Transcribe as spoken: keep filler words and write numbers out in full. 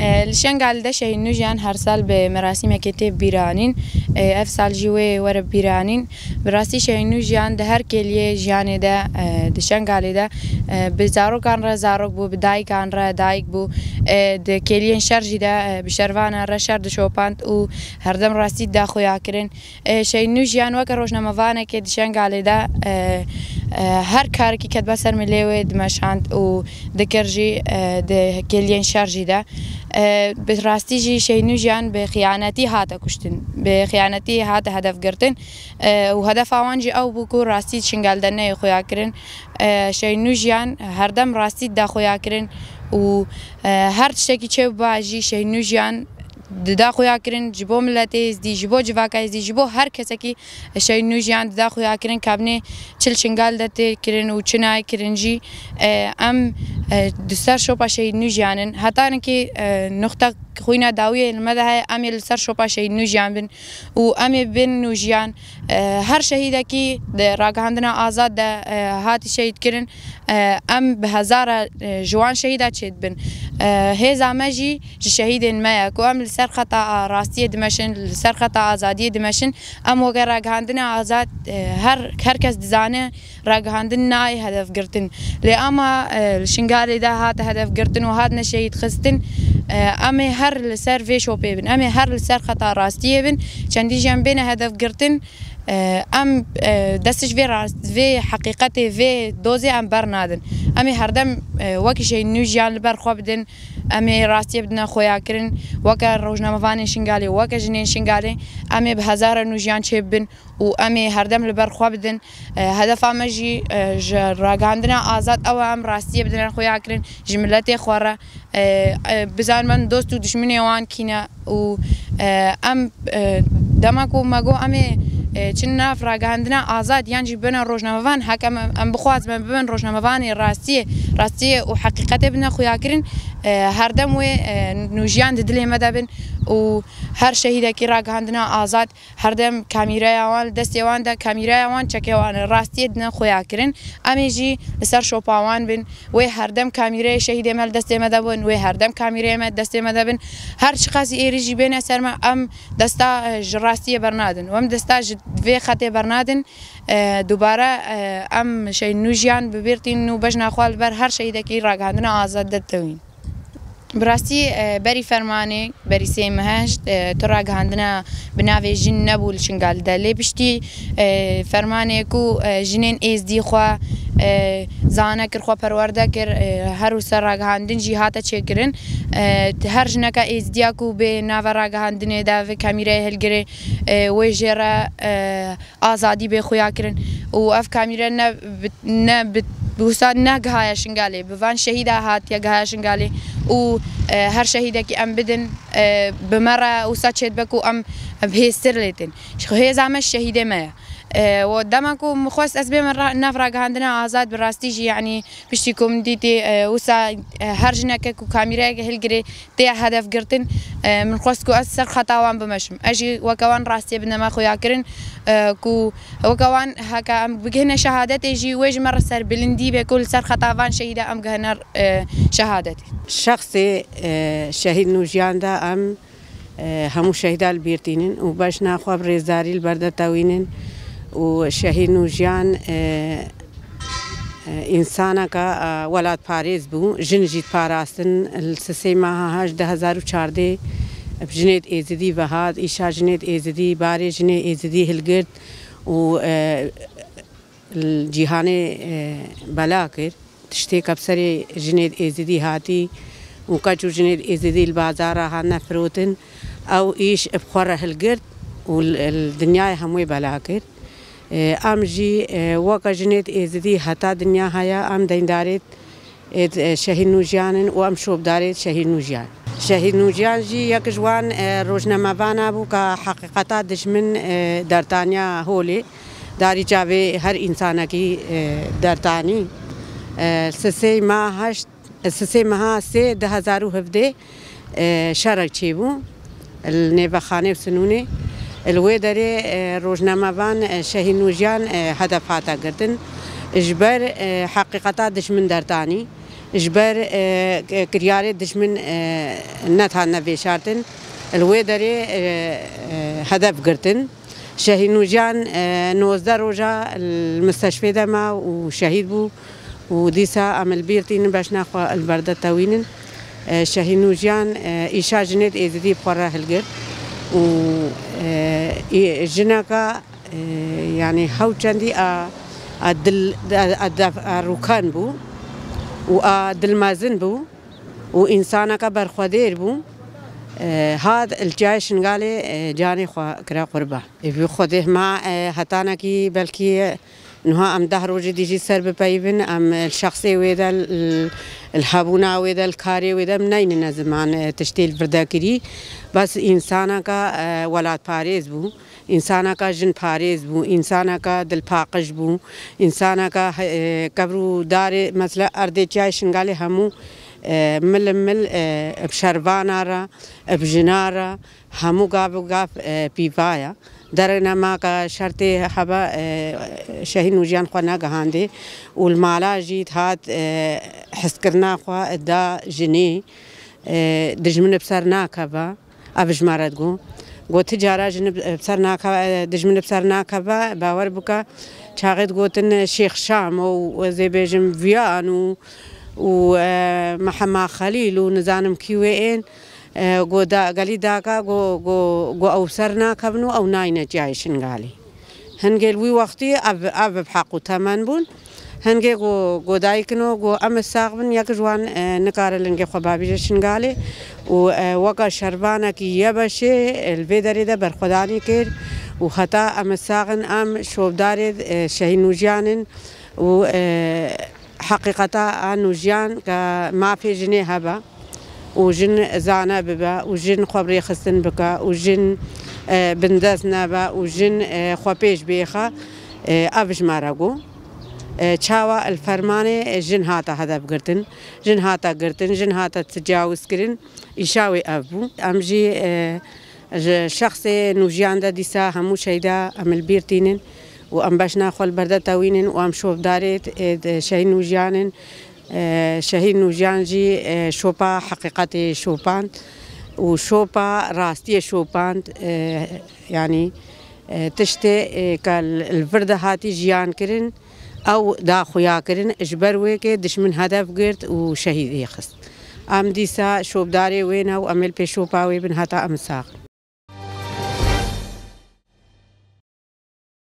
E, li Şengalê de Şehîd Nûjiyan her sal bi merasîmekê tê bîranîn. E, ev sal jî wê were bîranîn. Bi rastî Şehîd Nûjiyan di her kêliyê jiyanê de, e, di Şengalê de, e, bi zarokan re zarok bû, bi dayikan re dayik bû. E, di kêliyên şer jî de, e, bi şervanan re şer dişopand û herdem rastî dida xuyakirin. E, Şehîd Nûjiyan weke rojnamevanekê di Şengalê de, e, e, her karekî ketbe ser milê wê dimeşand û dikir jî, e, di kêliyên şer jî de. E, bi rastî jî Şehîd Nûjiyan bi xiyanetî hate kuştin, bi xiyanetî hate hedef girtin. E, û hedefa wan jî ew bû ku rastî Şingal de neyê xuyakirin. E, Şehîd Nûjiyan herdem rastî dida xuyakirin û, e, her tiştekî çêbiba jî Şehîd Nûjiyan dida xuyakirin ji bo miletê Êzdî, ji bo civaka Êzdî, ji bo her kesekî Şehîd Nûjiyan dida xuyakirin, kabnê çi li Şingal de tê kirin û çi nayê kirin jî, e, em, e, di ser şopa Şehîd Nûjiyan in. Heta nikê, e, nuxta xwîna dawiyê li me de heye, em ê li ser şopa Şehîd Nûjiyan bin û em ê bin Nûjiyan. E, her şehîdekî di ragihandina azad de, e, hatî şehîd kirin, e, em bi hezara, e, ji wan şehîda çêdibin. E, hêza me jî ji şehîdên me ye ku em li ser xeta a rastiyê dimeşin, li ser xeta azadiyê dimeşin. Em weke ragihandina azad, e, her, her kes dizane ragihandin nayê hedef girtin. Lê ama, e, li Şingalê de hate hedef girtin û hatine şehîd xistin. E, em ê her li ser vê şopê bin. Em ê her li ser xeta rastiyê bin. Çendî jî em bêne hedef girtin. E, em, e, dest ji vê rast-, vê heqîqetê, vê dozê em bernadin. Em ê herdem, e, wekî Şehîd Nûjiyan li ber xwe bidin. Em ê rastiyê bidine xuyakirin. Weke rojnamevanên Şingalê, weke jinên Şingalê, em ê bi hezara Nûjiyan çêbibin û em ê herdem li ber xwe bidin. E, hedefa me jî, e, ji ragihandina azad ew e, em rastiyê bidine xuyakirin ji miletê xwe re. E, e, bizanin em dost û dijminê wan kî ne û, e, em, e, dema ku me got em ê, e, çin nav ragihandina azad yan jî bibin rojnamevan, heke em, em bixwazin em bibin rojnamevanê rastiyê, rastiyê û heqîqetê bidine xuyakirin, e, herdem wê, e, nûjiyan di dilê me de bin û her şehîdekî ragihandina azad herdem kamîreya wan li destê wan de, kamîreya wan çekê wan e, rastiyê dine xuyakirin. Em ê jî li ser şopa wan bin. Wê herdem kamîreyê şehîdê me li destê me de bin, wê herdem kamîreyê me destê me de bin. Her çiqas êrîş jî bêne ser me, em desta, e, ji rastiyê bernadin. Em desta ji vê xetê bernadin. E, dubare, e, em Şehîd Nûjiyan bi bîr tînin û bejna xwe li ber her şehîdekî ragihandina azad de tewîn. Bi rastî, e, berî fermanê, berî sê meh, e, tu ragihandina bi navê jin nebû li Şingal de. Lê piştî, e, fermanê ku, e, jinên êzdî xwe, e, zane kir, xwe perwerde kir, e, her wisa ragihandin jî hate çêkirin. E, her jineke êzdiya ku bê nava ragihandinê de vê kamîreyê hilgirê, e, wê jê re, e, azadî bê xuya kirin û ev kamîre ne bi, ne bi, bi wisa negihaye Şingalê, bi van şehîda hatiye gihaye Şingalê û, e, her şehîdekî em bidin, e, bi me re wisa çêdibe ku em, em hêztir lê tên. Ji xwe hêza me şehîdê me ye. E, û dema ku min xwest ez bêm ra-, nav ragihandina azad, bi rastî jî, yanî piştî ku min dîtî, e, wisa, e, her jineke ku kamîreyeke hilgirê tê hedef girtin, e, min xwest ku ez ser xeta wan bimeşim. Ez jî weke wan rastiyê bidime xuya kirin, e, ku weke wan heke em bigihine şehadetê jî wê ji me re serbilindî be ku li ser xeta van şehîda em gihine, e, şehadetê. Şexsê, e, şehîd Nûjiyan de em, e, hemû şehîda li bîr tînin û bejna xwe bi rêzdarî li ber de tewînin û şehîd Nûjiyan, e, e, însaneka, e, welatparêz bû, jin jî diparastin. Li sisê meha heşt du hezar û çardeh bi jinê Êzidî ve hat, îşa jinê Êzidî, barê jinê Êzidî hilgirt û, e, li cîhanê, e, bela kir. Tiştê ke bi serê jinê Êzidî hatî û keç û jinê Êzidî li bazara hatine firotin, ew îş bi xwe re hilgirt û li, li dinyayê hemûyê bela kir. E, em jî, e, weke jinê Êzidî heta dinya heye, em deyndarê, e, şehîd Nûjiyan in û em şopdarê şehîd Nûjiyan. Şehîd Nûjiyan jî yek ji wan, e, rojnamevana bû ka heqîqeta dijmin, e, dertaniya holê. Darî çavê her însanekî, e, dertanî. E, sisê meha heşt, sisê meha sê du hezar û hevdeh, e, şerek çêbû li nêvexanê û sinûnê. Li wê derê, e, rojnamevan, e, şehîd Nûjiyan, e, hedef hate girtin. Ji ber, e, heqîqeta dijmin dertanî. Ji ber, e, kiryarê dijmin, e, netane veşartin, li wê derê, e, e, hedef girtin. Şehîd Nûjiyan, e, nozdeh roja li misteşfê de ma û şehîd bû û dîsa em li bîr tînin beşna xwe li ber de tewînin. E, Şehîd Nûjiyan, e, îşa jinê di êzidî bi xwe re hilgirt û, e, î-, jineka, e, yanî hew çendî a, a dil, a, a def, a rûkan bû û a dilmezin bû û însaneka berxwedêr bû. E, hat li Çiyayê Şingalê, e, canê xwe kire qurba. Ê, bi Xwedê hema, e, hetanekî belkî niha em deh rojê dî jî ser bipeyivin, em li şexsê wê de, li, li hebûna wê de, li karê wê de em neynine ziman, e, tiştê li vir de kirî. Bes însaneka, e, welatparêz bû, însaneka jinparêz bû, însaneka dilpaqij bû, însaneka, e, kevr û darê, mesela erdê Çiyayê Şingalê hemû, e, mil mil, e, bi şervana re, bi jina re, hemû gav û gav, e, pîva ye. Derek nema ka şertê hebe, e, Şehîd Nûjiyan xwe negihandê û li mala jî dihat, e, hezkirina xwe da jinê, e, dijmin bi ser nakeve. Ev ji me re digot. Got, ti cara jin bi ser nakeve, e, dijmin bi ser nakeve, bawer bike. Çaxê digotin Şêx Şam û ez ê bêjim Viyan û, û, e, Mihema Xelîl û nizanim kî wê ên. E, go da, gelî daka, go, go, go ew ser nakevin û ew nayne Çiyayê Şingalê. Hingê li wî wextî ev, ev bi heq û temen bûn. Hingê go, go dayikino, go em ê sax bin, yek ji wan, e, nikare lingê xwe babîje Şingalê û, e, weka şervanekî YBŞ'ê, e, li vê derê de berxwedanî kir û heta em ê sax in, em şovdarê, e, Şehîd Nûjiyan in û, e, Heqîqeta a Nûjiyan ke mafê jinê hebe û jin zane bibe û jin xwe bi rêxistin bike û jin, e, bindest nebe û jin, e, xwe pêş bêxe, e, ev ji me re got. E, çawa li fermanê jin hate hedef girtin, jin hate girtin, jin hate tecawizkirin, îşa wê ev bû. Em jî, e, Ji şexsê Nûjiyan de dîsa hemû şehîda em li bîr tînin û em beşna xwe li ber de tewînin û em şovdarê, e, de Şehîd Nûjiyan in. E, Şehîd Nûjiyan jî, e, şopa heqîqetê şopand û şopa rastiyê şopand. E, yanî, e, tiştê, e, ke li, li vir de hatî jiyan kirin, ew da xuya kirin, ji ber wê ke dijmin hedef girt û şehîdî xist. Em dîsa şopdarê wê ne û em ê li pê şopa wê bin heta em sax in.